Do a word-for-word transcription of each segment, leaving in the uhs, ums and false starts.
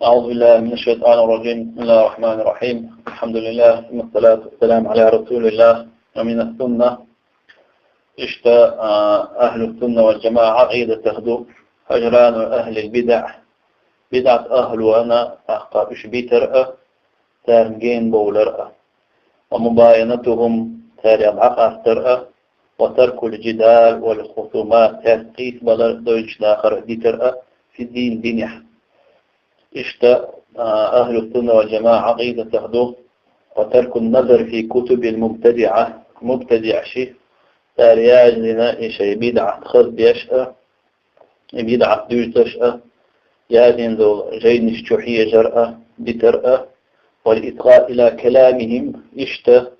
أعوذ بالله من الشيطان الرجيم. بسم الله الرحمن الرحيم. الحمد لله، ثم الصلاة والسلام على رسول الله. ومن السنة. Иштта, а, ахӀлу сунна вал жамаӀа гӀакъидатах ду хӀажрану ахӀлил бидӀа. БидӀат ахӀлуна, тӀаккха уж битар а, царна генабовлар а. Ва мубаянатухӀум, царех дӀакъастар а, ва таркул жидал вал хусумат, цаьрца кхийсабалар, дойтуш дахар а дитар а, фи дин, динехь. Иштта, а, ахӀлу сунна вал жамаӀа гӀакъидатах ду, ва таркун назар фи кутубил мубтадиӀа, мубтадиӀаши, цара яздина и шайн бидӀат хазбеш а, и бидӀат дуьйцуш а, яздина долу жайнаш чу хьежар а, дитар а, вал исгӀа ила каламихӀим, иштта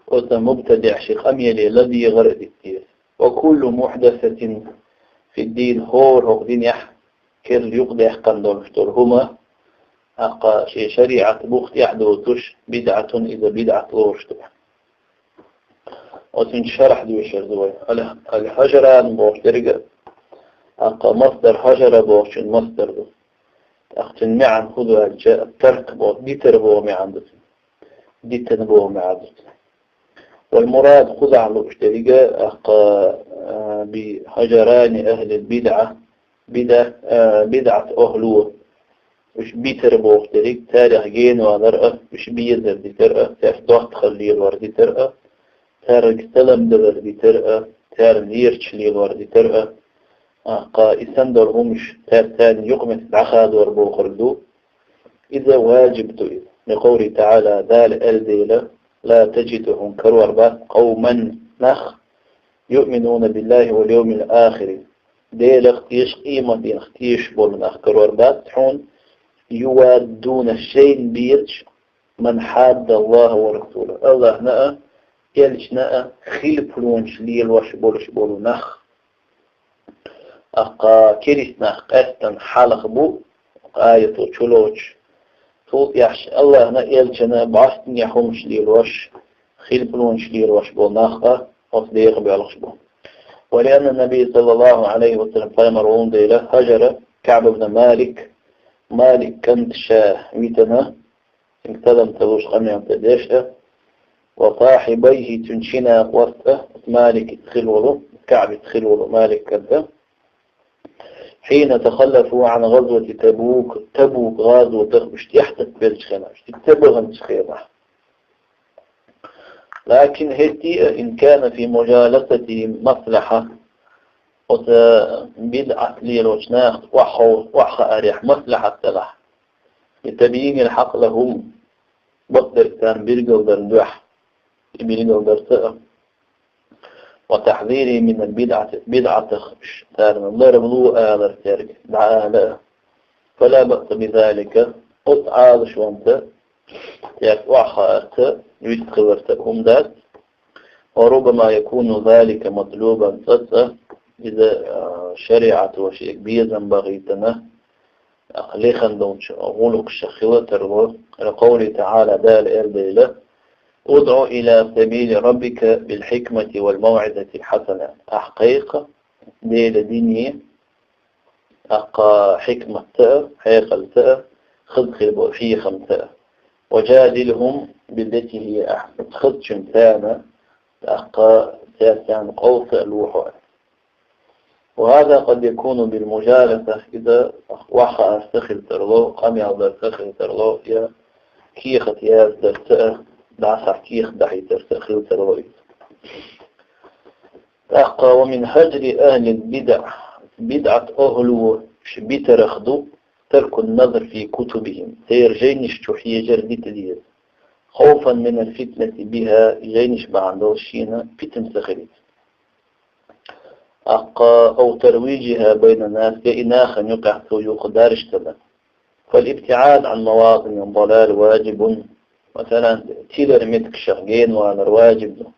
оцу мубтадиӀаши къамеле ладегӀар а диттера. Ва куллу мухӀдасатин фид-дин, хӀора хӀокху динехь керла юкъадаьккхина долуш долу хӀума, тӀаккха шен шариӀат бух тӀехь доцуш, бидӀатун, иза бидӀат лоруш ду. Оцуьнан шархь доьшур ду вай. Ал-, ал-хӀажран бохуш дерг а, тӀаккха масдар хӀажара бохучун масдар ду. ТӀаккха цуьнан маьӀна хӀун ду аьлча, тарк боху, дитар боху маьӀна ду цуьнан. Дитина боху маьӀна ду цуьнан. Вал мурад кхузахь лууш дерг а, тӀаккха, а, би хӀажрани ахӀлил бидӀа, бидӀа, а, бидӀат ахӀлу. Уьш битар боху дерг, царех генавалар а, уьш безар дитар а, цаьрца доттагӀалла лелор дитар а, цаьрга салам далар дитар а, царна лерча лелор дитар а, тӀаккха и санна долу хӀумаш цаьрца царна юкъаметтиг дӀахадор бохург ду. Иза важиб ду иза. Ли къовлихӀи таӀала, Дала аьлла дела, ла таджиду, хьуна карор бац, къовман, нах, юъминуна биллахӀи вал йовмил ахири, Делах тешаш, къематдийнах тешаш болу нах карор бац хьуна, юваддуна, шайна безаш, ман хьадда АллахӀа ва расулахӀу, АллахӀна а, элчанна а хилпалонаш лелош болуш болу нах. ТӀаккха керист нах къаьсттина хьалха бу, аято чулоцуш. Цул тӀаьхьа АллахӀна а, элчанна а бӀостанехьа хӀумаш лелош, хилпалонаш лелош болу нах а оцу декъа боьлхуш бу. Ва лианна Наби, саллаллахӀу ӀалайхӀи ва саллам, пайхамар волу дела, хӀажара КаӀб ибн Малик, Малик кӀант ша витина, цуьнга салам ца луш къамел ца деш а, ва сахьибайхӀи, цуьнан ши накъост а, Маликица хилла волу, КаӀбица хилла волу Малик кӀант а, хьина тахаллафу Ӏан гӀазвати Табук, Табук гӀазотах уьш тӀаьхьатасабеллачу хенахь, уьш ца баханчу хенахь. Лакин хӀетте а, ин кана фи мужаласатихӀим маслахьа, оцу бидӀат лелочу нахаца охьахо-, охьахаарехь маслахьат делахь, ли табйинил хьакъ лахӀум, бакъдерг царна билгалдарна дуьхьа, и билгалдар ца а, ва тахьзирихӀим минал бидӀати, бидӀатах царна ларвало алар цаьрга дӀаала а. Фала баъса бизалика, оцу Ӏалашонца цаьрца охьахаарца, вист хиларца хӀума дац. Ва руббама якуну залика матлубан, цкъа-цкъа иза, а, шариӀато шега безам бахийтина, тӀаккха лехна долчу гӀуллакхашах хила тарло, ли къовлихӀи таӀала, Дала аьлла дела, удӀу ила сабили раббика бил хьикмати вал мавӀизатил хьасана, ахь кхайкха Делан дине, тӀаккха хьикматца а, хьекъалца а, хаза хир болу хьехамца а. Ва жадилхӀум биллати хӀия ахьсан, хазачуьнца царна, тӀаккха цаьрца царна къовса а лохьо. Ва хӀаза къад якуну бил мужаласа, иза охьахаарца хила тарло, къамел дарца хила тарло, я кехат яздарца а, дӀасахь кехат дахьийтарца а хила тарло иза. ТӀаккха ва мин хӀажри ахӀлил бидӀа, бидӀат ахӀло уьш битарах ду, таркун назар фи кутубихӀим, церан жайнаш чу хьежар дита деза, хавфан минал фитнати бихӀа, жайнаш бахьана долуш шена питана ца хилийта. ТӀаккха ав тарвижихӀа байнан нас, я и нахана юкъахь цо юха даржа ца дан. Фал ибтиӀад Ӏан маватӀинид далал важибун, масалан, тилар меттигашах генавалар важиб ду.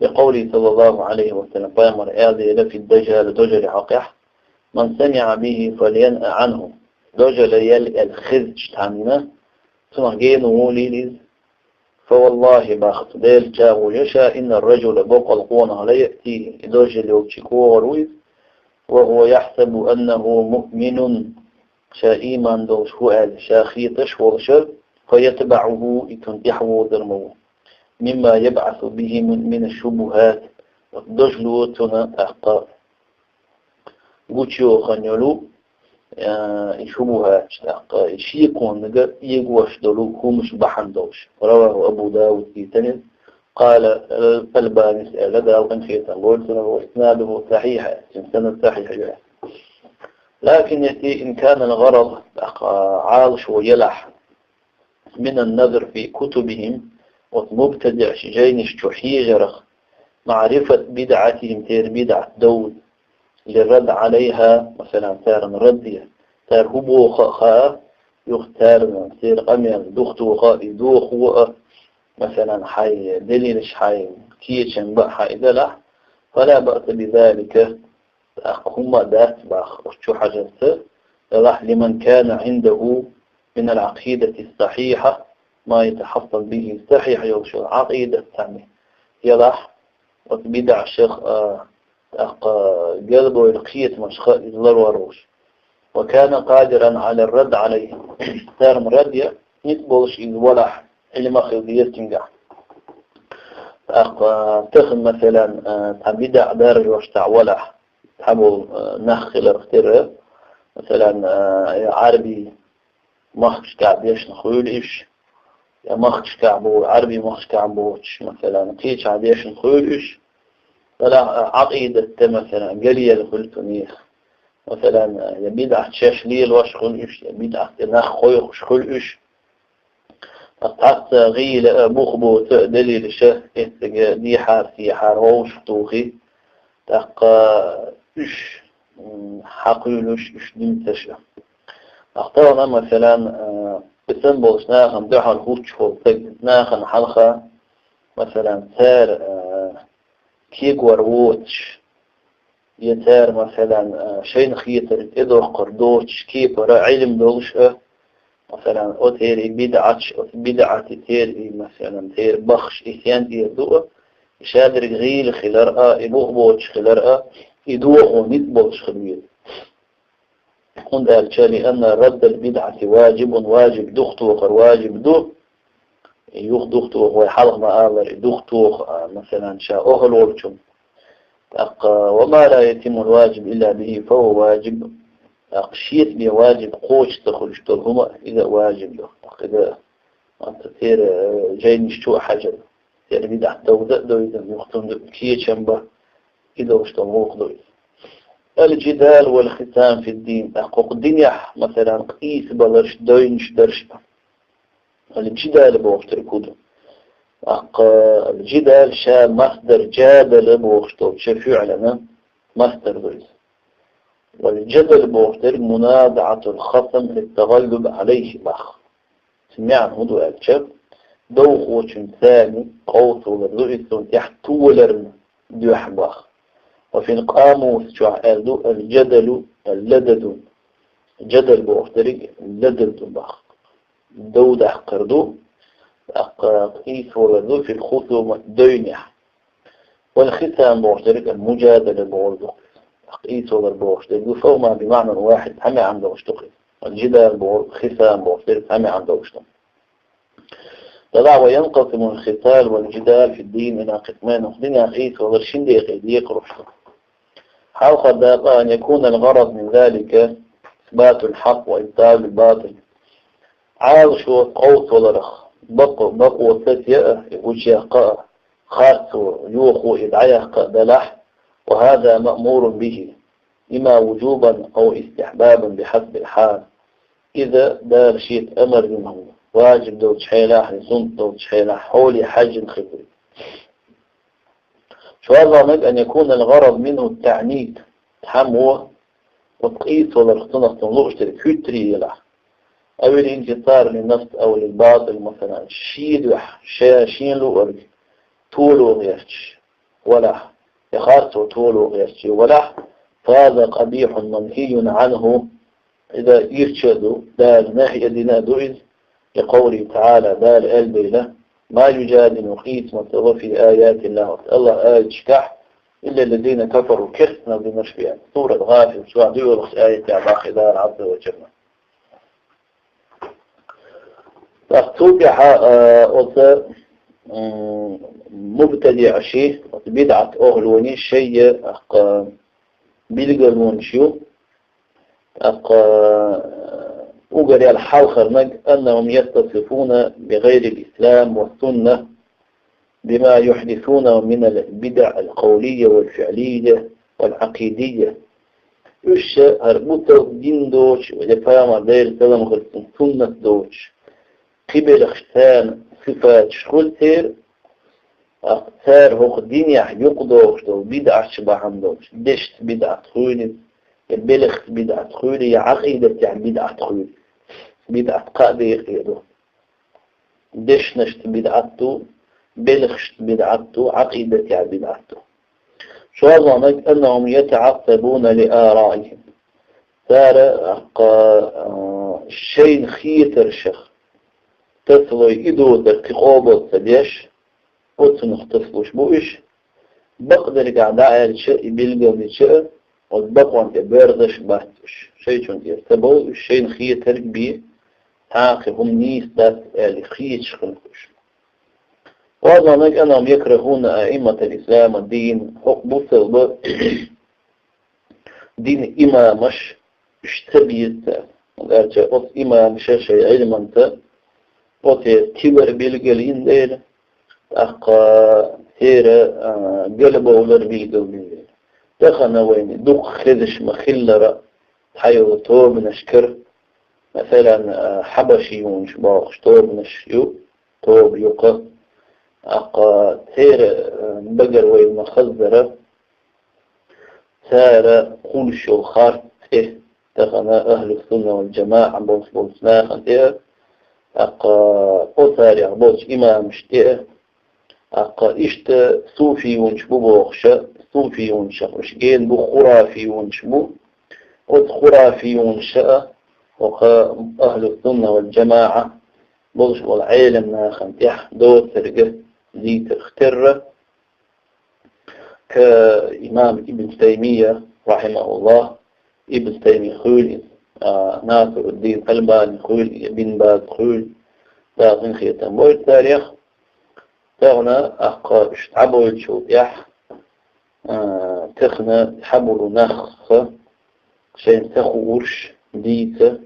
Ли къовлихӀи, саллаллахӀу ӀалайхӀи ва саллам, пайхамара аьлла дела, фи дажали, дажали хьокъехь, ман самиӀа бихӀи фалянъа ӀанхӀу, дажал ял аьлла хезча цхьанна, цунах гена волийла иза. Фа валлахӀи, боху, Делан чӀагӀо йо ша, инна ар-ражула, боккъал къонах, ла яътихӀи, и дажал йолчу чу вогӀур ву иза, ва хӀува яхьсабу аннахӀу муъминун, ша ийман долуш ву аьлла, ша хеташ волуш, فيتبعه, и цунна тӀаьхьавозар ма ву, مما يبعث به من الشبهات, дожло цунна тӀаккха гучуйохун йолу, а, и шубухӀаташ, тӀаккха и шеконга эгош долу хӀумаш бахьана долуш. رواه أبو داود في سنن, قال الألباني, аьлла, Дала къинхетам бойла цунах, وإسناده صحيح, цуьнан санад сахьихь ю. لكن يأتي إن كان الغرض, тӀаккха Ӏалашо елахь, من النظر في كتبهم, оцу мубтадиӀаш жайнаш чу хьежарах, معرفة بدعتهم, церан бидӀат довза, للرد عليها, масалан, царна рад де, цара хӀун боху а хаа, юха царна церан къамел духадоха а, и дохо а, масалан, хьайн делилаш, хьайн кечам бан хьан и делахь, فلا بأس بذلك, тӀаккха хӀумма а дац боху оцу чу хьажарца, делахь, لمن كان عنده من العقيدة الصحيحة ما يتحصن به, сахьихь йолуш йолу Ӏакъидат цхьаьна елахь, оцу бидӀашах а, тӀаккха гелбойла кхетамашха иза ларвар волуш. وكان قادرا على الرد عليهم, царна рад ян ницкъ болуш иза валахь, Ӏилма хила деза цуьнгахь. ТӀаккха тахана, масалан, а, цхьа бидӀа даржош цхьаъ валахь, цхьаболу, а, нах хиларх тера, масалан, а, я Ӏаьрби махкашкахь дешна хуьлу уьш, я махкашкахь бу-, Ӏаьрби махкашкахь боцуш, масалан, кхечахь дешна хуьлу уьш, делахь, а, Ӏакъидат тӀе, масалан, галъелла хуьлу цунах, масалан, я бидӀат шаьш лелош хуьлу уьш, я бидӀат тӀе нах кхойкхуш хуьлу уьш. Ткъа цхьацца гӀийла а, бух боцу а делилаш а эцциган дехьара-сехьара вовшах тухий, тӀаккха уьш, м, хьакхуьйлуш, уьш динцаш а. Ахь тахана, масалан, а, и санна болчу нахана дуьхьал хӀуттуш волу стаг, нахана хьалха, масалан, цара, а, кегор воцуш, я цара, масалан, а, шайна хетарг тӀедоккхур доцуш кепара Ӏилма долуш а, масалан, оцеран бидӀаташ, оцу бидӀатан церан, масалан, церан баххаш и стен тӀера ду а, и шадерг гӀийла хилар а, и бух боцуш хилар а, и дохо ницкъ болуш хила веза. ХӀунда аьлча, لأن رد البدعة واجب, важиб духатохар важиб ду. Юха духатоха вай хьалха ма-аллара, и духатоха, а, масалан, ша охьа лоручун. ТӀаккха, وما لا يتم الواجب إلا به فهو واجب. ТӀаккха шеца бен важиб кхочуш ца хуьлуш долу хӀума а, иза а важиб ду. ТӀаккха иза, ма-, церан, э, жайнаш чу а хьажар. Церан бидӀат довза а довза, юха цунна кечам бан, и долуш долу гӀуллакх ду иза. الجدال والخصام في الدين. ТӀаккха хӀокху динехь, масалан, къийсабаларш, дойнаш дарш а. الجدال бохуш дерг хӀун ду? ТӀаккха الجدال ша масдар جادل бохуш долчу фиӀлана масдар ду иза. والجدل бохуш дерг منازعة الخصم للتغلب عليه боху. Цуьнан маьӀна хӀун ду аьлча, довхочун царна къовсалар ду иза, цунна тӀехь толарна дуьхьа боху. وفي القاموس чохь аьлла ду الجدل لدد. Джадал бохуш дерг ладад ду боху. Дов даккхар ду, тӀаккха къийсавалар ду في الخصومة дойнехь. والخصام бохуш дерг المجادلة бохуш ду. Къийсавалар бохуш дерг ду, فهما بمعنى واحد, цхьа маьӀна долуш ду-кх. الجدال боху, خصام бохуш дерг цхьа маьӀна долуш ду. ТӀаккха وينقسم الخصام والجدال في الدين إلى قسمين, динехь къийсавалар шина декъе декъалуш ду. Хьалхара дакъа أن يكون الغرض من ذلك إثبات الحق وإبطال الباطل. Ӏалашо къовсаваларх бакъо, бакъо сацае а, и гучуяккха а, харцо, йохо и дӀаяккха а делахь, وهذا مأمور به إما وجوبا أو استحبابا بحسب الحال. Иза Дала шеца амар дина хӀума, важиб долчу хьелахь, суннат долчу хьелахь, хьоле хьаьжжина хир ду. ШолгӀаниг أن يكون الغرض منه التعنيف, цхьаммо оцу къийсаваларх цунах цунна лууш дерг хӀуьттарий елахь. أو الانتصار للنفس أو للباطل, масала, шен дуьхьа, ша шена луург толо гӀерташ валахь, я харцо толо гӀерташ валахь, فهذا قبيح منهي عنه, иза ирча а ду, Дала нахӀи а дина а ду иза, لقوله تعالى, Дала аьлла дела, ما يجادل, къийсамат ца ло, في آيات الله, АллахӀан аяташкахь, إلا الذين كفروا, керстанал динарш бен. Сурат ГӀафир чохь доьалгӀачу аятехь боху Дала Ӏазза ва Джалла. ТӀаккха цул тӀаьхьа, а, оцу, м, мубтадиӀаши, оцу бидӀат охӀлони шайга, тӀаккха, билгалонаш ю. ТӀаккха, угар яьлла хьалхарниг: أنهم يتصفون بغير الإسلام والسنة بما يحدثونه من البدع القولية والفعلية والعقيدية. Уьш хӀара бусалба дин доцуш, я пайхамар Делан салам хилла цунна суннат доцуш, кхин белхаш царна сифаташ хуьлу церан, тӀаккха цара хӀокху динехь юкъадохуш долу бидӀаташ бахьана долуш, дешца бидӀат хуьлу, я белхаца бидӀат хуьлу, я Ӏакъидатехь бидӀат хуьлу. БидӀат кхаа декъе ду. Дешнашца бидӀат ду, белхашца бидӀат ду, Ӏакъидатехь бидӀат ду. ШолгӀаниг: أنهم يتعصبون لآرائهم. Цара, тӀаккха, а, шайна хетаршах тасалой, и доцург кхин къобал ца деш, оцунах тасалуш бу уьш. Бакъдерг дӀааьлча, и билгалдича, оцу бакъонна тӀе боьрзуш бац уьш. Шайчунна тӀера ца бовла уьш, шайна хетарг бен, цхьа а кхин хӀума нийса дац аьлла, хеташ хилла уьш. ШолгӀаниг: أنهم يكرهون أئمة الإسلام والدين. ХӀокху бусалба динан имамаш, уьш ца беза цара. ХӀунда аьлча оцу имамаша шайн Ӏилманца оцеран тилар билгалйина дела, тӀаккха церан, а, галбовлар билгалйина дела. Тахана вайна дукха хезаш ма-хиллара, цхьайолу тобанашкара, масалан, а, хьабашиюнаш бохуш тобанаш ю, тоба ю-кх. ТӀаккха церан, а, багара вайна ма-хаззара, цара кхуллуш йолу харц тӀе, тахана ахьлу-сунна вал-джамаӀа болуш болчу нахана тӀе а, тӀаккха оцарех болчу имамашна тӀе а, тӀаккха иштта суфиюнаш бу бохуша, суфиюнашах уьш гена бу, хурафиюнаш бу. Оцу хурафиюнаша а, хӀокху ахьлу-сунна вал-джамаӀа болуш болу Ӏелам нахана тӀехь доцург дийцарх терра, ка имам Ибн Таймия, рахьимахуллахӀ, Ибн Таймия хуьлу иза, а, Насируддин Албани хуьлу, я Бин Баз хуьлу, дакъа къинхетам бойла царех. Тахана, тӀаккха уьш дӀабойлучул тӀаьхьа, а, тахана цхьаболу нах шайна ца хуурш дийца,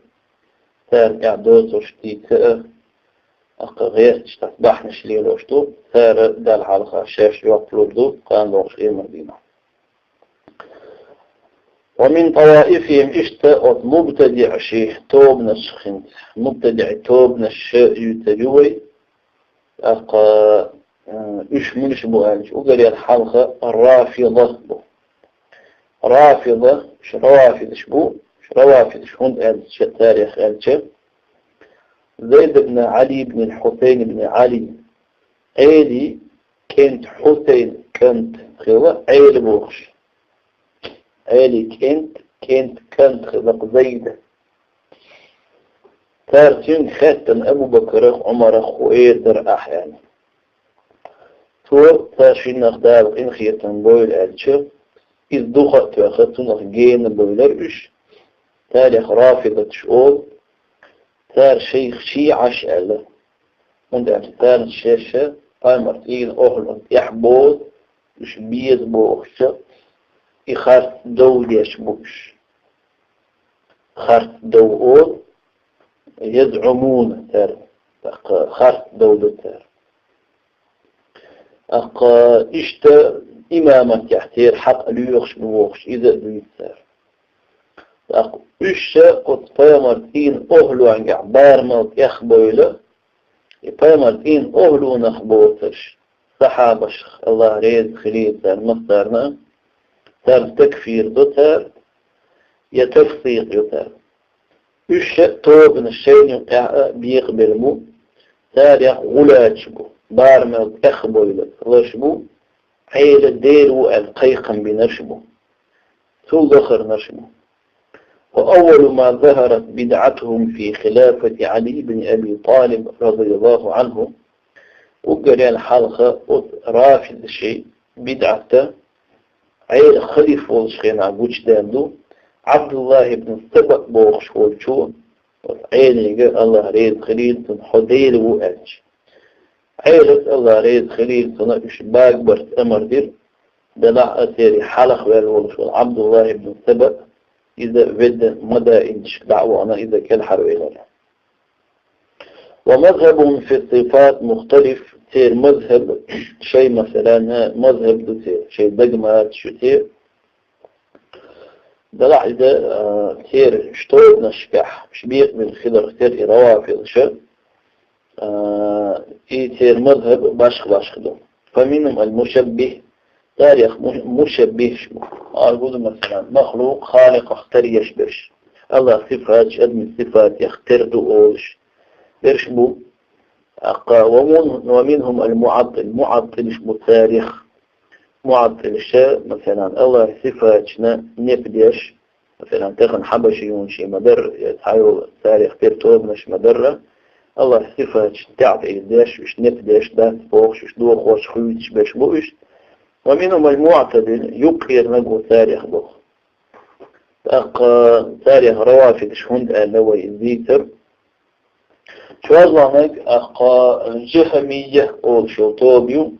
царна тӀехь доцурш дийца а, тӀаккха гӀерташ, тӀаккха бахьанаш лелош ду, цара Далла хьалха шаьш жоп лур ду кхана догӀучу къематдийнахь. ومن طوائفهم, иштта оцу мубтадиӀашийн тобанаш хӀинца, мубтадиӀийн тобанаш юьйцур ю вай, тӀаккха, э, уьш муьлш бу аьлча, угар яьлла хьалха рафида бу. Рафида, уьш равафидаш бу, уьш равафидаш хӀунда аьлча, царах аьлча, Зайд ибн Ӏали ибн Хьусайн ибн Ӏали, Ӏелин кӀентан, Хьусайн кӀант хилла Ӏела бохуш. Ӏелин кӀентан, кӀентан кӀант хилла-кх Зайд. Цара цуьнга хаьттина Абу Бакарах, Ӏумарах хӀун эр дара ахь аьлла. Цо, цара шиннах Дала къинхетам бойла аьлча, иза дукха а тоьхна, цунах гена бойлар уьш. Царах рафидаташ олу, цара шайх шиӀаш аьлла. ХӀунда аьлча царна шаьш пайхамаран цӀийнан охӀланна тӀехь бозу, уьш беза бохуш, и харц дов деш бу уьш. Харц дов олу, язӀумуна цара, тӀаккха харц дов ду цара. ТӀаккха иштта имаматехь церан хьакъ лоьхуш бу бохуш, иза а дуьйцу цара. ТӀаккха уьш ша оцу пайхамаран цӀийнан охӀлонгахь барамал тӀехбойла, и пайхамаран цӀийнан охӀлонах боцурш, сахьабашах, АллахӀ реза хилийла царна массарна а, царна такфир до цара, я тафсикъ йо цара. Уьш ша тобанаш шайна юкъахь а бекъабелла бу, царах гӀулаташ бу, барамал тӀехбойла лаш бу, Ӏела Дела ву аьлла кхайкхам бинарш бу. Цул дахарнарш бу. وأول ما ظهرت بدعتهم في خلافة علي بن أبي طالب رضي الله عنه. Уггаре хьалха оцу рафидашийн бидӀат Ӏела халифа волуш хенахь гучудаьлла ду, Ӏабдуллахь ибн Саба бохуш волчо, Ӏелийга, Аллахь реза хилийла цунна, хьо Дела ву аьлча. Ӏелас, Аллахь реза хилийла цунна, уьш багабарца амар дира, делахь а церан хьалха ваьлла волуш волу Ӏабдуллахь ибн Саба, иза ведда мадаинчу дӀа а вахана, иза кӀелхьарвелира. ومذهبهم في الصفات مختلف, церан мазхӀаб, шайн, масалан, мазхӀаб ду церан, шайн дагматаш ю церан. Делахь иза, а, церан тобанашкахь, уьш бекъабелла хиларх тера и равафидаш, а, и церан мазхӀаб башха-башха ду. فمنهم المشبه, царех му-, мушаббихьаш бу. Ара хӀун ду, масалан, махлукъ Халикъах тера еш берш. Аллахьан сифаташ адамийн сифатех тера ду олуш берш бу. ТӀаккха ومن-, ومنهم المعطل, муӀаттилаш бу царех. МуӀаттилаша, масалан, Аллахьан сифаташна непадеш, масалан, тахана хьабашиюнаш ма-дарра, я цхьайолу царех тера тобанаш ма-дарра, Аллахьан сифаташна таӀтӀил деш, уьш непадеш, дац бохуш, уьш дохош, хуьйцуш берш бу уьш. ومنهم المعتدل, юккъерниг ву царех боху. ТӀаккха царех равафидаш хӀунда аьлла вай иза дийцар? ЧӀоагӀаниг, тӀаккха, Джахамийя олуш йолу тоба ю,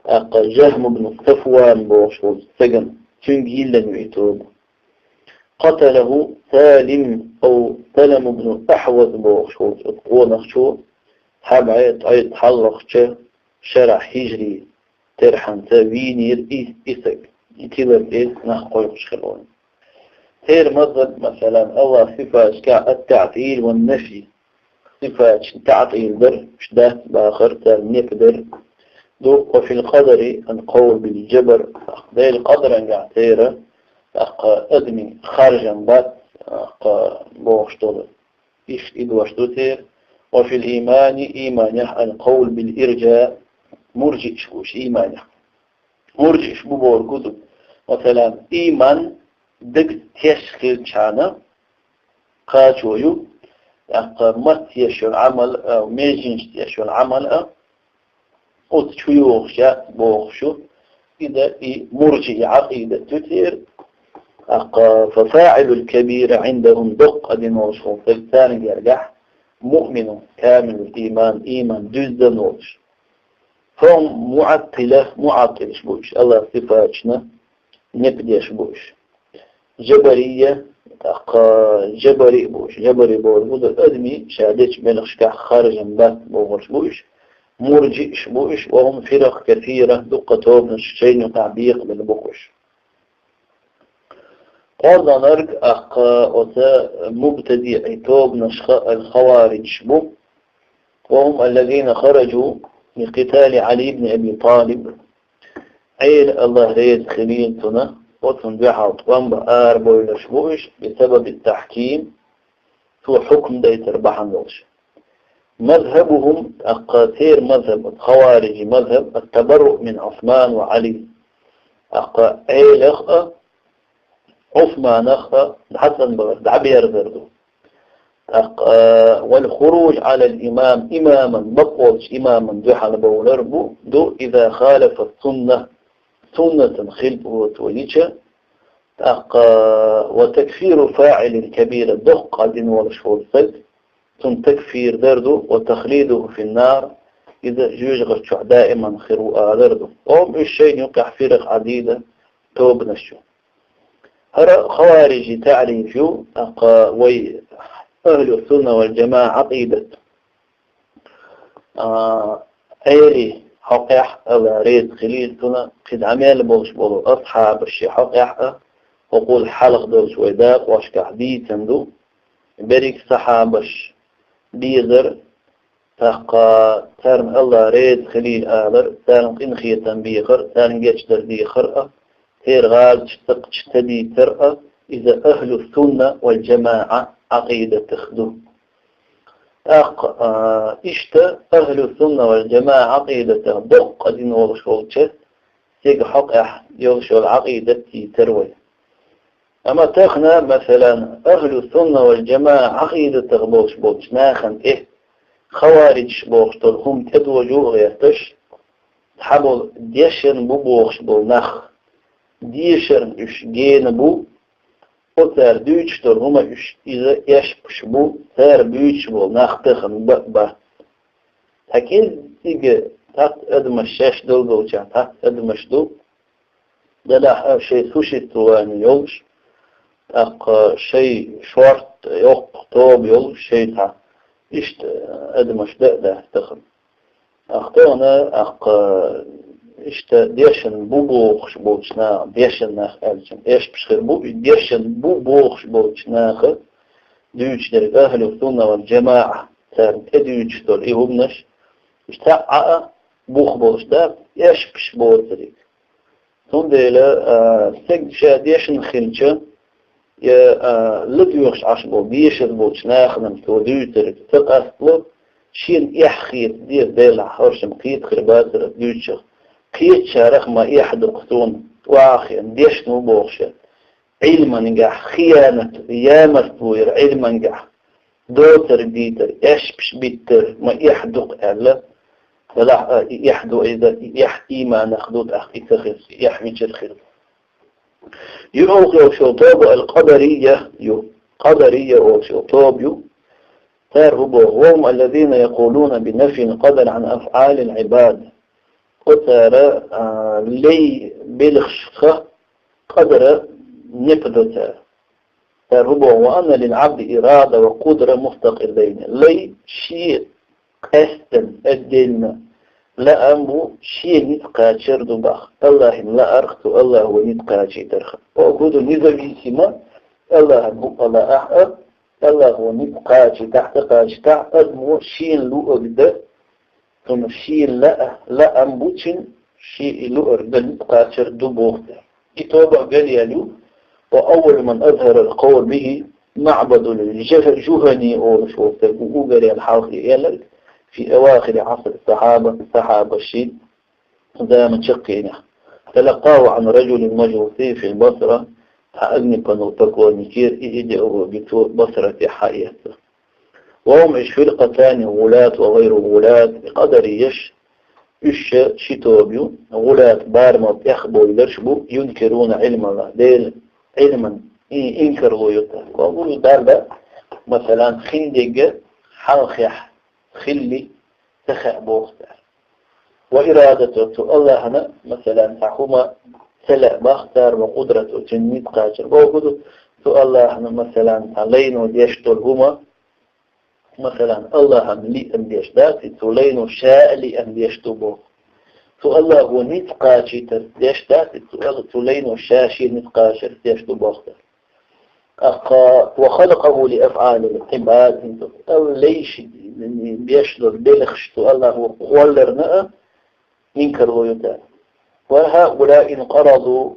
тӀаккха Джахм ибн Сафван бохуш волчу стагана, цуьнга йиллина ю и тоба. قتله سالم أو سلم بن الأحوص бохуш волчу оцу къонахчо, схьа бӀе ткъе цхьаллахчу шарахь хьижрий терхьанца вийнера и, и стаг. И тилар тӀе нах кхойкхуш хир ву. Церан мазхӀаб, масалан, Аллахьан сифаташкахь ат-таӀтӀил ва нафи. Сифаташна таӀтӀил дар, уьш дац бахар, царна непадар ду. وفي القدر القول بالجبر. Делан къадарангахь церан, тӀаккха, адамийн харжам бац, тӀаккха, бохуш долу. Иштта и дош ду церан. وفي الإيمان, ийманехь, القول بالإرجاء, муржиъаш бу уьш ийманехь. Муржиъаш бу бохург хӀун ду? Масалан, ийман дагца теш хилчахьана кхачо ю, тӀаккха массо а еш йолу Ӏамал а, меженашца еш йолу Ӏамал а, оцу чу йогӀуш яц бохуш ю. Иза и муржиъ Ӏакъидат ду церан. ТӀаккха ففاعل الكبيرة عندهم, доккха дин волуш волу стаг царна гергахь, مؤمن كامل الإيمان, ийман дуьззина волуш. فهم معطلة, муӀаттилаш бу уьш, Аллахьан сифаташна непадеш бу уьш. Джабарийя, тӀаккха, джабари бу уьш. Джабари бохург ду адамийн ша дечу белхашкахь харжам бац бохурш бу уьш. Муржиъаш бу уьш, وهم فرق كثيرة, дуккха тобанаш шайна юкъахь бекъабелла бу уьш. КхозлагӀнарг, тӀаккха, оцу мубтадиӀий тобанашха аль-хаваридж бу. وهم الذين خرجوا لقتال علي بن أبي طالب. Ӏели, Аллахь реза хилийла цунна, оцунна дуьхьал тӀом бан арабевлларш бу уьш, بسبب التحكيم, цо хьукам дайтар бахьана долуш. مذهبهم, тӀаккха церан мазхӀаб, хаварижийн мазхӀаб, التبرؤ من عثمان وعلي. ТӀаккха Ӏелах а, Ӏусманах а дӀацӀанбар, дӀаберзар ду. ТӀаккха, والخروج على الإمام, имаман, бакъволчу имаман дуьхьал бовлар бу, ду, إذا خالف السنة, суннатан хилпа вуьту йича, тӀаккха, وتكفير فاعل الكبيرة, доккха дин волуш волу стаг, цунна такфир дар ду, وتخليده في النار, иза жоьжахати чохь даиман хир ву алар ду. Амма уьш шайна юкъахь фиракъ Ӏадийда тобанаш ю. ХӀара хаварижийн таӀриф ю, тӀаккха вай ахӀлу сунна вал джамаӀа Ӏакъидат. А, Ӏели хьокъехь, Алла реза хилийла цунна, кхидӀа мел болуш болу асхьабаш шен хьокъехь а, хӀокхул хьалха долуш вай дакъошкахь дийцина ду, берриг сахьабаш безар, тӀаккха царна Алла реза хилийла алар, царна къинхетам бехар, царна гечдар дехар а, церан гӀазачу сакхташ ца дийцар а, иза ахӀлу сунна вал джамаӀа Ӏакъидатах ду. ТӀаккха, а, иштта ахӀлу сунна вал джамаӀа Ӏакъидатах доккха дин волуш волча стеган хьокъехь йолуш йолу Ӏакъидат дийцар вай. Амма тахана, масалан, ахӀлу сунна вал джамаӀа Ӏакъидатах болуш болчу нахана тӀе хаварижаш бохуш долу хӀума тӀедожо а гӀерташ, цхьаболу дешна бу бохуш болу нах, дешарна уьш гена бу, Оцара дуьйцуш долу хӀума уьш, иза эшпаш бу, цара буьйцуш болу нах тахана ба а бац. Цхьа кӀеззига тӀаккха адамаш шаьш долу долчохь тӀаккха адамаш ду, делахь а шайн существование йолуш, тӀаккха шайн шорта йоккха тоба йолуш, шайн цхьа иштта адамаш дан а дац тахана. Ахь тахана, ахь, а, иштта дешан бу бохуш болчу наха, дешан нах аьлча, эшпаш хир бу, и дешан бу бохуш болчу наха дуьйцуш дерг ахьлу сунна вал джамаӀа, царна тӀедуьйцуш долу и хӀуманаш, иштта а, а, бух болуш дац, эшпаш боцург. Цундела, а, стаг ша дешна хилча, я, а, ладоьгӀуш Ӏаш болу дешар болчу нахана цо дуьйцург ца къастало, шена эхь хета деза, делахь хӀоршам кхета хир бацара дуьйцучух. Кхечарах ма эхь ду-кх суна, тӀаьхьа дешна ву бохуш, Ӏилмангахь хиянат, ямартло яр Ӏилмангахь. Доцург дитар, эшпаш биттар ма эхь ду-кх аьлла, делахь а и эхь ду иза, и эхь ийманах ду тӀаккха и ца хир, и эхь мичара хир ду. Юха йолуш йолу тоба ал-Къадарийя ю. Къадарийя олуш йолу тоба ю. Цара хӀун боху? وهم الذين يقولون بنفي القدر عن أفعال العباد. Оцара, а, лай белхашха къадара нипа до цара. Цара хӀун боху? وأن للعبد إرادة وقدرة مستقلين. Лай шен къаьстина, отдельно, лаам бу, шен ницкъ кхачар ду боху. АллахӀан лаарх, цу АллахӀо ницкъ кхачийтарх. Оха ду независимо, АллахӀан букъа лаахь а, АллахӀо ницкъ кхачийтахь, ца кхачийтахь, адамо шена луъург дан, цунна шена лаа, лаам бу цуьнан, шен и луъург дан ницкъ кхачар ду боху цара. И тоба а ган яьлла ю, وأول من أظهر القول به معبد الجهني олуш волу стаг ву, уггаре хьалха и элларг, في أواخر عصر الصحابة, сахьабашийн заман чаккхенехь. تلقاه عن رجل مجوسي في البصرة, цхьа огнепоклонникера и идеологи цо Басратехь схьаэцна. وهم уьш فرقتان غلاة وغير غلاة, и къадарийяш, уьш ши тоба ю, гӀулат, барамал тӀехбовларш бу, ينكرون علم الله, Делан Ӏилман и-, инкарло ю цара. Кху Далла, масалан, хиндерг хьалхехь хилли ца хаьа боху цара. وإرادته, цу АллахӀана, масалан, цхьа хӀума ца лаьа боху цара, وقدرته, цуьнан ницкъ кхачар. Бохург ду, цу АллахӀана, масалан, цхьа лайно деш долу хӀума, масалан, АллахӀана лиъна деш дац и, цу лайно ша а лиъна деш ду боху. Цу АллахӀо ницкъ кхачийтарца деш дац и, цу, цу лайно ша шен ницкъ кхачарца деш ду боху цара. ТӀаккха وخلقه لأفعال العباد, хӀинца Алла лайш беш долу белхаш цу АллахӀо кхолларна а инкарло ю цара. وهؤلاء انقرضوا,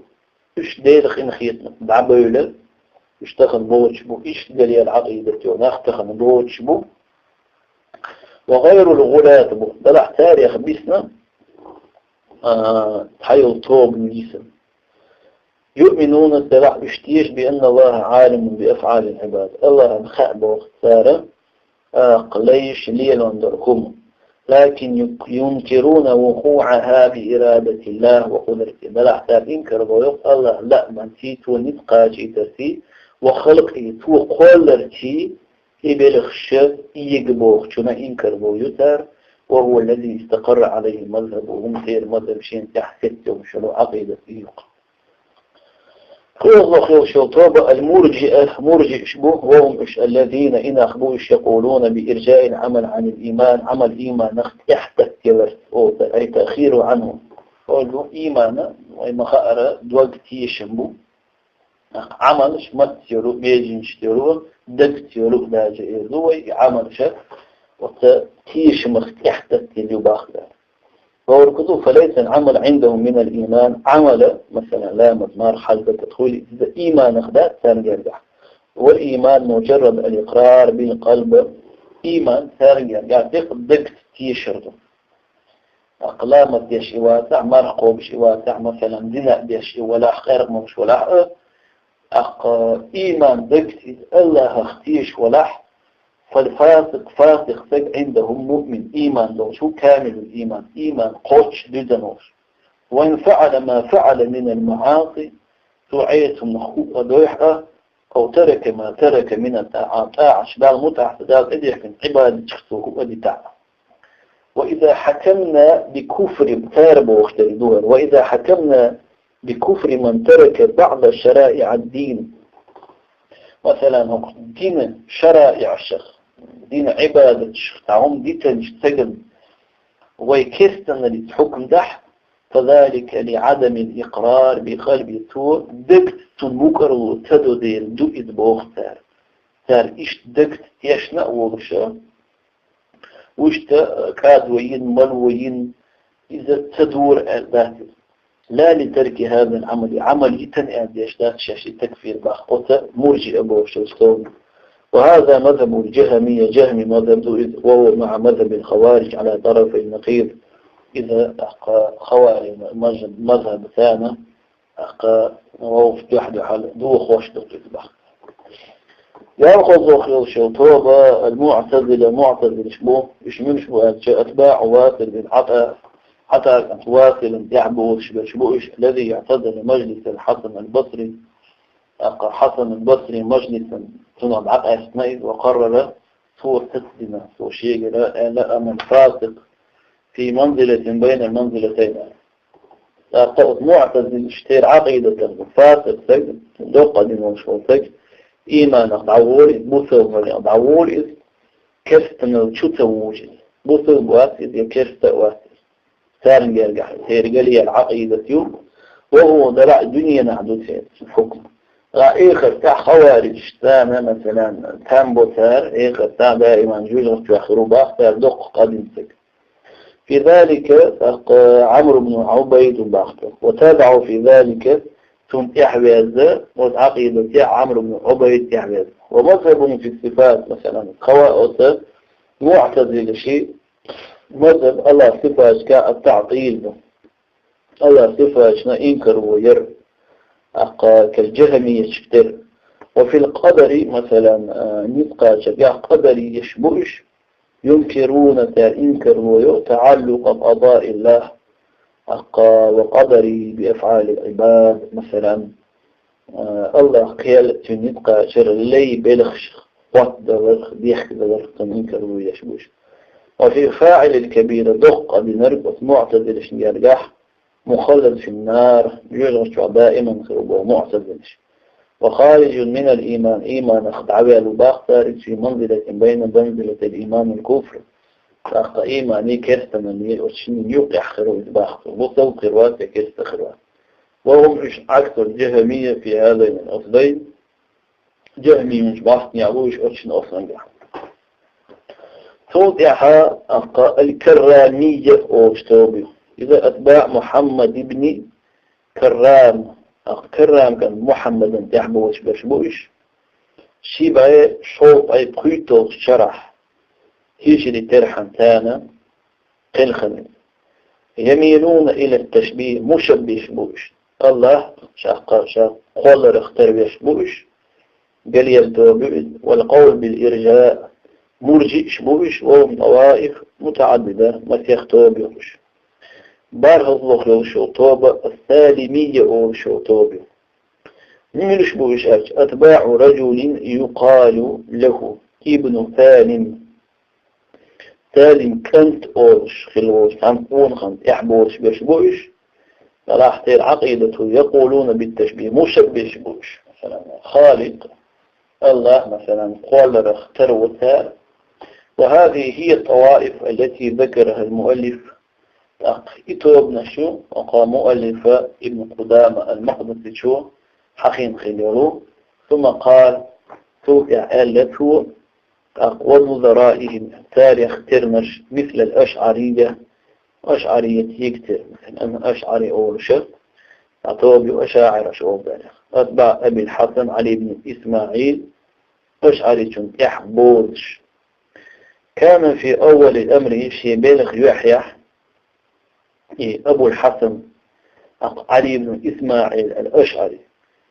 уьш Делах къинхетамца дӀабевлла, уьш тахана боцуш бу, иштта гӀалат Ӏакъидат йолу нах тахана боцуш бу. وغير الغلاة бу, делахь царех бисна, а, цхьайолу тоба ю йисина. يؤمنون, делахь уьш теша, بأن الله عالم بأفعال العباد. АллахӀана хаьа боху цара, тӀаккха лайш лелон долу хӀума. لكن ينكرون وقوعها بإرادة الله وقدرته. Делахь цара инкарло йо АллахӀан лааманций, цо ницкъ кхачийтарций, وخلقه, цо кхолларций, и белхаш эга бохучунна инкарло ю цара, وهو الذي استقر عليه المذهب, хӀума церан мазхӀаб шена тӀехь сецна йолуш йолу Ӏакъидат и ю-кх. КхоалгӀа йолуш йолу тоба ал-мурджиа, мурджиаш бу, وهم уьш الذين, и нах бу уьш, يقولون بإرجاء العمل عن الإيمان, Ӏамал ийманах тӀехь татталарца олу, أي تأخيره عنه. Олу иймана, вай ма-хаъара, дог тешам бу. Ӏамалш мацца йолу, безамца йолу, дагца йолу даже эр ду вай, и Ӏамалша оцу тешамах тӀехь татталла ю боху цара. Бохург ду, فليس العمل عندهم من الإيمان, Ӏамал, масалан, ламаз, марха, хьаж, закат хуьлу, иза ийманах дац царна гергахь. والإيمان مجرد الإقرار بالقلب, ийман царна гергахь декъа дагца тешар ду. ТӀаккха ламаз деш и вацахь, марха кхобуш и вацахь, масалан, зина деш и валахь, къаьркъа молуш валахь а, тӀаккха ийман дагца иза АллахӀах теша валахь, فالفاسق, фасикъ стаг, عندهم مؤمن, ийман долуш ву, كامل الإيمان, ийман кхоччуш, дуьззина волуш. وإن فعل ما فعل من المعاصي, цо Ӏеса хӀуманах хӀуъа дойхь а, أو ترك ما ترك من الطاعات, тӀаӀаташ Далла мутӀахӀ ца Далла тӀадехкина Ӏибадатех цо хӀуъа дитахь. وإذا حكمنا بكفر, цар бохуш дерг ду хӀара, وإذا حكمنا بكفر من ترك بعض شرائع الدين. Масалан, хӀокху динан шараиӀашах, динан Ӏибадаташах цхьа хӀума дитинчу стагана вай керстаналлица хьукам дахь, فذلك لعدم الإقرار بقلبه, цо дагца цунна мукӀарло ца до дела ду иза боху цара. Цара иштта дагца тешна а волуш, вуьшта кӀадо йина, мало йина, иза ца дора аьлла дац иза. لا لترك هذا العمل, Ӏамал йитина аьлла деш дац шаьш и такфир баккха оцу муржиъа бохучу стовна. وهذا مذهب الجهمية, жахӀми мазхӀаб ду иза, وهو مع مذهب الخوارج على طرفي النقيض. Иза тӀаккха хаварижан мазхӀаб, мазхӀаб царна тӀаккха вовшах дуьхьал-дуьхьал дохош ду иза баккха. ЯлхолгӀа хилла шел тоба, ал-муӀтазила, муӀтазилаш бу, уьш муьлш бу аьлча, атбаӀу Васил бин Ӏата, Ӏата кӀант Василан тӀаьхьа болуш берш бу уьш, الذي اعتزل مجلس الحسن البصري, тӀаккха Хьасан ал-Басри мажлисан цунах дӀакъаьстина иза, ва къаррара, цо сацдина, цо шегара аьлла, аннал фасикъ фи манзилатин байна манзилатайн. ТӀаккха оцу муӀтазилаш, церан Ӏакъидатан фасикъ стаг, доккха дин волуш волу стаг, ийманах дӀаволу иза, бусалбанех дӀаволу иза, керстанал чу ца вужу иза. Бусалба вац иза я керста а вац иза. Царна гергахь, церан галъяьлла Ӏакъидат ю, ва хӀума дараъ дуьненахь ду церан хьукм. Ткъа эхартахь хаварижаш царна, масалан, там бо цара, эхартахь даиман жоьжахати чохь хир ву боху цара доккха къа дина стаг. Фи залика, тӀаккха Ӏамр ибн Ӏубайд ву боху. Ва табаӀу фи залика, цунна тӀаьхьавеза, оцу Ӏакъидатехь Ӏамр ибн Ӏубайд тӀаьхьавеза. Ва мазхӀабухум фи сифат, масалан, кхава оцу муӀтазилаши мазхӀаб АллахӀан сифаташка ат-таӀтил ду. АллахӀан сифаташна инкарло яр, тӀаккха кер жахӀмияташ тера. Ва фил къадари, масалан, а, ницкъ кхачаргахь къадарияш бу уьш, юнкируна, цара инкарло йо, таӀаллукъа къадаиллахӀ, тӀаккха ва къадарихӀи би афӀалил Ӏибад, масалан, а, АллахӀан кхел а, цуьнан ницкъ кхачар а лай белхаш хӀоттадаларх, дехкадаларх цунна инкарло еш бу уьш. Ва фи фаӀилил кабира, доккха къа динарг оцу муӀтазилашна гергахь, мухаллад фин-нар, жоьжахати чохь даиман хир ву боху муӀтазилаш. Ва харижун минал ийман, ийманах дӀаваьлла ву боху цара иза, фи манзилатин байна манзилатил ийман вал куфр. ТӀаккха ийманний, керстаналлий оцу шинна юккъехь хир ву иза боху цо. Бусалба хир вац я керста хир вац. Ва хӀум уьш Ӏаксул жахӀмия фи хӀазайнил лафзайн. ЖахӀмияташ бахьанехь бу уьш оцу шина оцу лафзагахь. Цул тӀаьхьа тӀаккха ал-Каррамия олуш тоба ю. Иза атбаӀ Мухьаммад ибни Каррам, тӀаккха Каррам кӀант Мухьаммадан тӀаьхьа болуш берш бу уьш. Ши бӀе шовзткъе пхуьйтталгӀачу шарахь, хӀижри терхьан царна кхелхина. Ямилуна ила ташбихӀ, мушаббихӀаш бу уьш. АллахӀ ша кхолларах тера веш бу уьш. Галъяьлла тоба ю иза. Вал къавл бил иржаъ, муржиъаш бу уьш, ва хӀум таваиф мутаӀаддида, масех тоба ю уьш. БархӀалгӀа йолуш йолу тоба ас-Салимия олуш йолу тоба ю. Муьлш бу уьш аьлча, атбаӀу раджулин юкъалу лахӀу ибну Салим. Салим кӀант олуш хилла волчу цхьана къонахана тӀаьхьа болуш берш бу уьш. Делахь церан Ӏакъидат ду, якъулуна бит-ташбихӀ, мушаббихӀаш бу уьш. Масалан, Халикъ, АллахӀ, масалан, кхолларах тера ву цара. Ва хӀазихӀи хӀия ат-таваиф аллати закарахӀа ал-муаллиф. ТӀаккха и тобанаш ю, оха муаллифа Ибн Къудама ал-Макъдисичо хьахийна хилла йолу. Сумма къала, цул тӀаьхьа аьлла цо, тӀаккха ва нузараихӀим, царех тернаш, мисла ал-ашӀария, ашӀарият йиг тера, масалан, ашӀари олуша, цхьа тоба ю ашаӀираш олу царех. АтбаӀ Абил Хьасан Ӏали ибн ИсмаӀил, ашӀаричун тӀаьхьа болуш. Кана фи аввали амрихӀи, шен белхан юьхьехь, и Абул Хьасан, тӀаккха Ӏали ибн ИсмаӀил ал-АшӀари,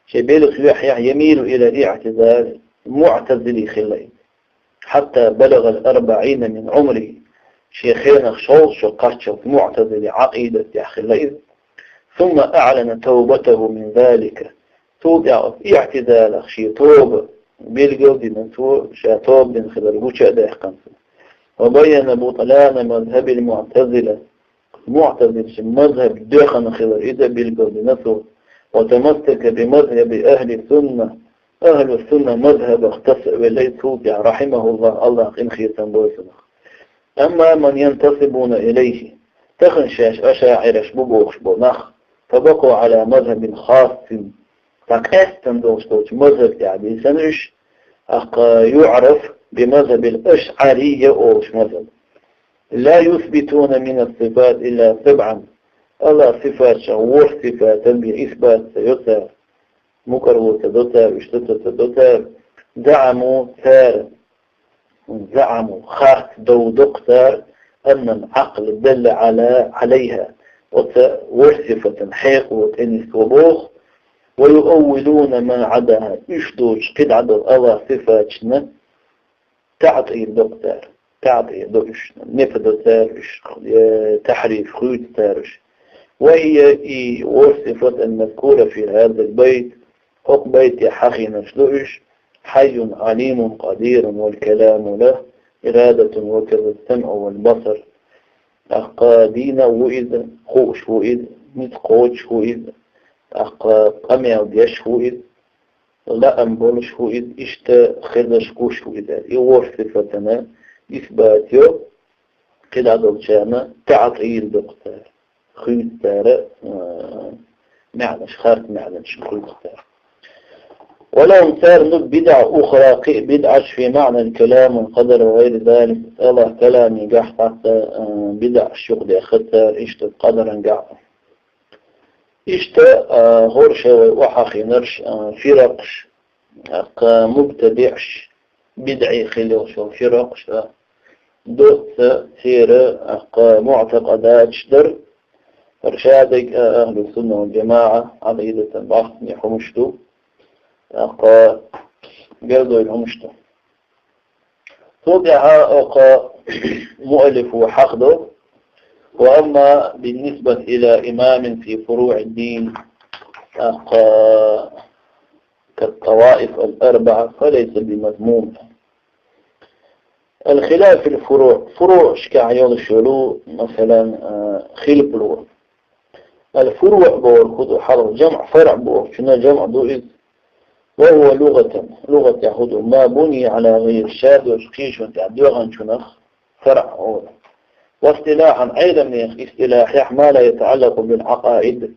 шен белхан юьхьехь ямилу ила иътизал, муътазили хилла иза. Хьатта балагӀа ал-арбаӀина мин ӀумрихӀи, шен хенах шовзткъа шо кхаччалц муътазили Ӏакъидатехь хилла иза. Сумма аӀлана тавбатахӀу мин залика, Цул тӀаьхьа оцу иӀтизалах шен тоба билгал дина цо, ша тоба дина хилар гуча а даьккхина цо. وبين بطلان مذهب المعتزلة. МуӀтазилашин мазхӀаб доьхна хилар иза а билгал дина цо. وتمسك بمذهب أهل السنة. Ахьлу сунна мазхӀабах таса а велла, цул тӀаьхьа, رحمه الله, АллахӀ къинхетам бойла цунах. أما من ينتسبون إليه, тахана шаьш ашаӀираш бу бохуш болу нах, فبقوا على مذهب خاص, цхьа къаьстина долуш долчу мазхӀаб тӀехь бийсина уьш, тӀаккха, يعرف بمذهب الأشعرية олуш мазхӀаб. لا يثبتون من الصفات إلا سبعا. АллахӀан сифатех ворхӀ сифатан бен исбат ца йо цара, мукӀарло ца до цара, уьш ца, ца, ца до цара. زعموا, цара, زعموا, харц дов доккху цара, أن العقل دل على, عليها, оцу ворхӀ сифатан хьекъало тӀе нисло боху, ويؤولون من عداها, уьш доцуш кхидӀа долу АллахӀан сифаташна таӀтӀил доккху цара, таӀтӀил до уьш, нефи до цара уьш, э, тахьриф, хуьйцу цара уьш. وهي, и ворхӀ сифат, المذكورة في هذا البيت, хӀокху байтехь хьахийнарш ду уьш: حي عليم قدير والكلام له إرادة وكذا السمع والبصر. ТӀаккха дийна а ву иза, хууш ву иза, ницкъ кхочуш ву иза, тӀаккха къамел деш ву иза, лаам болуш ву иза, иштта хезаш гуш ву иза. И ворхӀ сифатана исбат йо, кхидӀа долчарна таӀтӀил доккху цара, хуьйцу цара, а, маьӀнаш, харц маьӀнаш хуьйцу цара. ولهم, царна ду, بدع أخرى, кхин а бидӀаш, في معنى الكلام والقدر وغير ذلك. АллахӀан каламегахь тӀаккха, а, бидӀаш юкъадаьхна цара, иштта къадарангахь. Иштта, а, хӀорш вай охьахийнарш, а, фиракъаш, тӀаккха мубтадиӀаш, бидӀий хила йолуш йолу фиракъаш, а, доцца церан, тӀаккха муӀтакъадаташ дар, хӀара шадерг а, ахьлу сунна вал жамаӀа, Ӏакъидатан бахьане хӀумаш ду, тӀаккха гердойла хӀумаш ду. Цул тӀаьхьа оха муаллифо хьахдо: وأما بالنسبة إلى إمام في فروع الدين, тӀаккха كالطوائف الأربعة فليس بمذموم. الخلاف في الفروع, фуруъашкахь йолуш йолу, масалан, а, хилпало. الفروع бохург хӀун ду, хьалха جمع فرع бохучунна جمع ду иза. وهو لغة, лугӀатехь хӀун ду, ما بني على غيره, ша доцучу кхечунна тӀехь доьгӀначунах فرع олу. واصطلاحا, Ӏеламнехан истилахехь, ما لا يتعلق بالعقائد,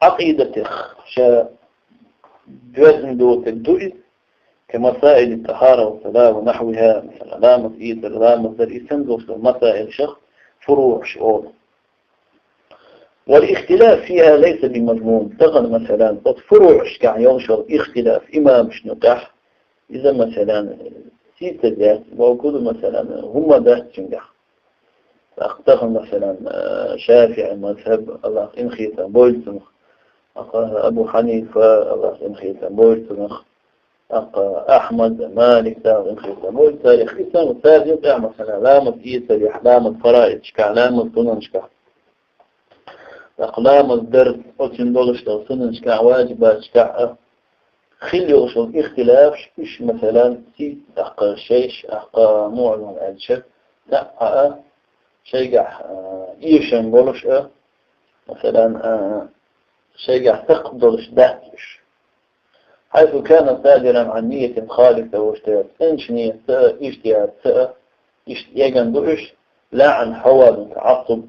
Ӏакъидатех ша доьзна доцург ду иза, كمسائل الطهارة والصلاة ونحوها, масалан, ламаз эцар, ламаз дар, и санна долуш долу масаилашах фуруъаш олу. والاختلاف فيها ليس بمذموم. Тахана, масалан, оцу фуруъашкахь йолуш йолу ихтилаф имамашна юкъехь, иза, масалан, сийсаз яц, вовкху ду, масалан, хӀумма дац цуьнгахь. ТӀаккха тахана, масалан, ШафиӀи мазхӀаб, АллахӀ къинхетам бойла цунах, тӀаккха Абу Хьанифа, АллахӀ къинхетам бойла цунах, тӀаккха Ахьмад, Малик, АллахӀ къинхетам бойла царах, и санна царна юкъехь, масалан, ламаз эцарехь, ламаз фараидашкахь, ламаз сунанашкахь. ТӀаккха ламаз дар, оццуьнан долуш долу сунанашкахь, важибаташкахь а хила йолуш йолу ихтилафаш, уьш, масалан, сий, тӀаккха шайш, тӀаккха муӀлам аьлча, цхьаъ а, шайгахь, а, эшам болуш а, масалан, а, шайгахь сакхт долуш дац уьш. حيث كان صادرا عن نية خالصة واجتهاد. ЦӀеначу нийятца а, ижтихӀадца а, иштта эгна ду уьш, لا عن هوى وتعصب,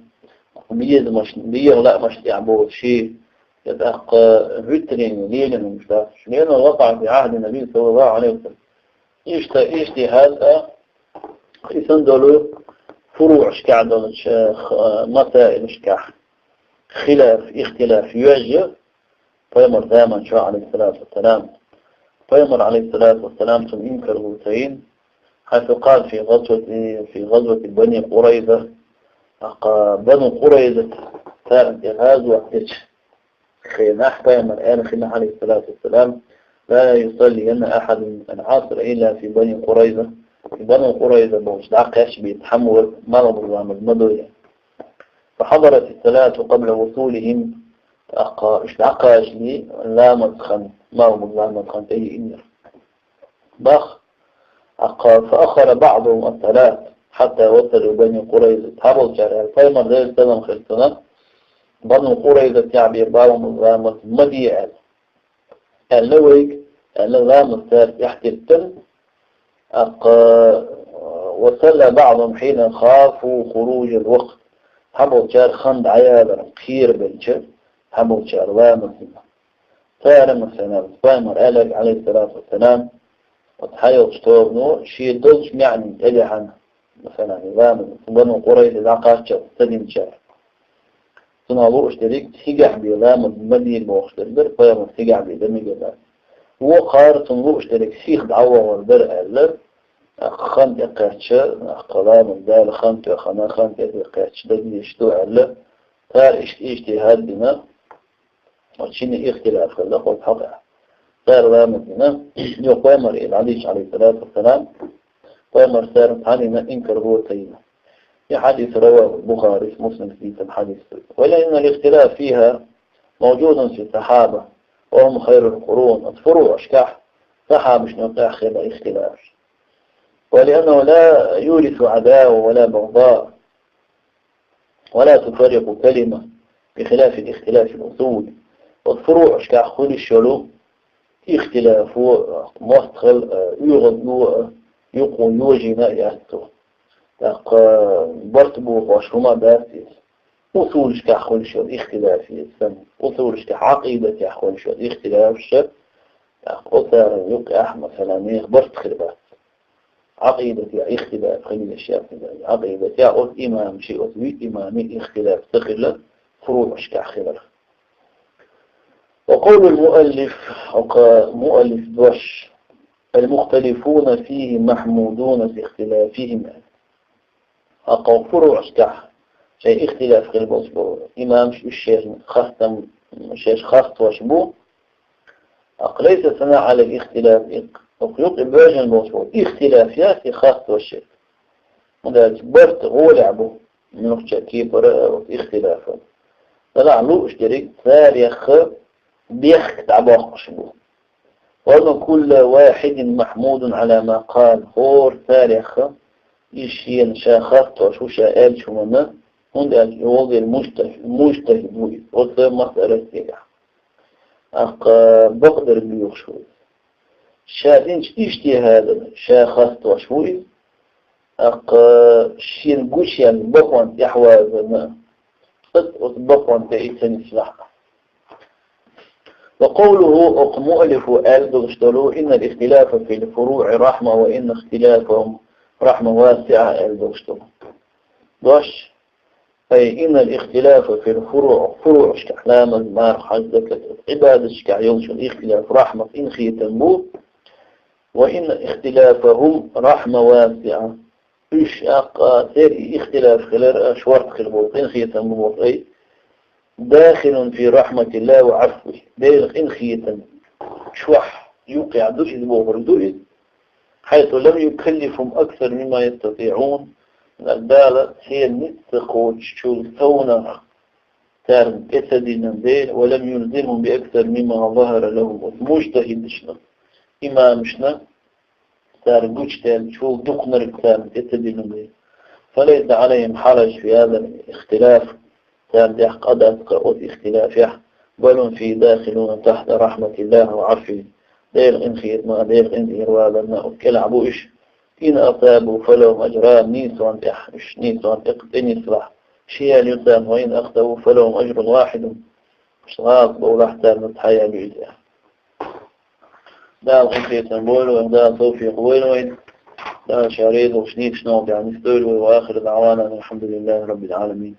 безамаш, дегӀан лаамаш тӀехь боцуш, я тӀаккха гӀуьттаренна лелийна хӀумаш дац уьш. لأنه وقع في عهد النبي صلى الله عليه وسلم. Иштта ижтихӀад а, и санна долу фуруъашкахь долчу, х-, масаилашкахь хилаф, ихтилаф йоьжна, Пайхамар заман чохь, عليه الصلاة والسلام. Пайхамар, عليه الصلاة والسلام, цунна инкарло ца йина, حيث قال في غزوة، في غزوة بني قريظة, тӀаккха Бану Къурайза, царна тӀе гӀазот дечу хенахь Пайхамар аьлла хилла, عليه الصلاة والسلام: لا يصلين أحد العصر إلا في بني قريظة. Бану Къурайза болчу дӀакхаьчча бен цхьаммо а малхбуза ламаз ма дойла. فحضرت الصلاة قبل وصولهم, тӀаккха уьш дӀакхачале, ламаз хан малхбуза ламаз хан тӀе йиъннера. Бах, тӀаккха, فأخر بعضهم الصلاة حتى وصلوا بني قريظة. Цхьаболчара аьлла, пайхамар, Делера салам хилда цунна, Бану Къурайзатехь бен малхбуза ламаз ма де аьлла. Аьлла вайга, аьлла, ламаз цара тӀехь теттара. ТӀаккха, وصلى بعضهم حين خافوا خروج الوقت. Цхьаболчара хан дӀаялар кхерабелча, цхьаболчара ламаз дина. Цара, масала, пайхамар аьлларг, Ӏалайхи ссалату вассалам, оцу цхьайолчу тобано шен долчу маьӀнин тӀедеана, масала, ламаз, Бану Къурайза дӀакхаччалц ца динчара. Цунах лууш дерг, цигахь бен ламаз ма де бохуш дерг дара, пайхамар цигахь бен дан мегар дац. Вокхара цунна лууш дерг сиха дӀавахар дара аьлла, хан тӀекхаьчча, нах кхалла ма Дала хан тоьхна, хан тӀе кхаьчча дан дезаш ду аьлла, цара иштта, иштта хӀоттийна, оцу шинна ихтилаф хилла оцу хьокъехь. Цара ламаз дина, йо, пайхамар и хьадис, Ӏалайхи ссалату вассалам, пайхамар царна хьанийна инкар хӀоттийна. И хьадис رواه البخاري, Муслима дийцина хьадис ду. ولأن الاختلاف فيها موجود في الصحابة وهم خير القرون. Оцу фуруъашкахь сахьабашна юкъахь хилла ихтилаф. ولأنه لا يورث عداوة ولا بغضاء ولا تفرق كلمة بخلاف الاختلاف في الأصول. Оцу фуруъашкахь хуьлуш йолу ихтилафо мостагӀалла, а, оьгӀаз йо-, а, юкъо йожийна а яц цо. ТӀаккха барт бохош хӀума дац иза. Усулашкахь хуьлуш йолу ихтилаф иза санна. Усулашкахь, Ӏакъидатехь хуьлуш йолу ихтилаф ша, тӀаккха оцаран юкъехь, масала, нехан барт хир бац. Ӏакъидатехь ихтилаф хила йиш яц иза. Ӏакъидатехь оцу имамаши, оцу виъ имами ихтилаф ца хилла, фуруъашкахь хилар. وقول المؤلف, хӀокху муаллиф дош, المختلفون فيه محمودون في اختلافهم. ХӀокху фуруъашкахь шайн ихтилаф хила болуш болу имамаш, уьш шайна хастам, шайш хастамаш бу. ТӀаккха ليس الثناء على الاختلاف, хӀокху юкъе боьжна болуш болу ихтилаф яц и хастамаш. ХӀунда аьлча барт гӀолехь бу, муьлххачу кепара а, оцу ихтилафан. Делахь лууш дерг, царех бехк дӀабоккхуш бу. وأن كل واحد محمود على ما قال. ХӀора царех иза шена ша хастамаш ву ша аьллачу хӀуманна, хӀунда аьлча и вовзийла мужтахӀ-, мужтахӀид ву иза, оцу масъалатехь. ТӀаккха бакъдерг буьйцуш ву иза. Ша динчу ижтихӀадана ша хастамаш ву иза, тӀаккха шена гучуяьлла бакъонна тӀаьхьавазарна, цкъа оцу бакъонна тӀе и ца нислахь. وقوله, хӀокху муаллифо аьлла долуш долу, إن الاختلاف في الفروع رحمة وإن اختلافهم رحمة واسعة аьлла долуш долу дош, أي إن الاختلاف في الفروع, фуруъашкахь, ламаз, марха, хьаж, закат, Ӏибадаташкахь йолчун ихтилаф рахьмат, къинхетам бу, وإن اختلافهم رحمة واسعة. Уьш, тӀаккха, церан и ихтилаф хилар а шорта хир болу, къинхетам бу боху, أي داخل في رحمة الله وعفوه. Делан къинхетам чохь, юкъехь ду иза бохург ду иза. حيث لم يكلفهم أكثر مما يستطيعون, Дала церан ницкъ ца кхочучул совнах царна тӀе ца диллина дела, ولم يلزمهم بأكثر مما ظهر لهم, оцу мужтахӀидашна, имамашна, цара гучудаьллачул дукханарг царна тӀе ца диллина дела. فليس عليهم حرج في هذا الاختلاف, царна тӀехь къа дац кху оцу ихтилафехь, بل هم فيه داخلون تحت رحمة الله وعفوه. Делан къинхетамна, Делан къинтӀера валарна оцу кӀелахь бу уьш. إن أصابوا فلهم أجران, нийсонан тӀехь, уьш нийсонан тӀе тӀенислахь, ши ял ю царна, وإن أخطأوا فلهم أجر واحد, уьш гӀалат бовлахь, царна цхьа ял ю иза. Дала къинхетам бойла вайна, Дала тавфикъ бойла вайна. Дала Ша реза волчу нийсачу новкъа тӀехь нисдойла вай. وآخر دعوانا أن الحمد لله رب العالمين.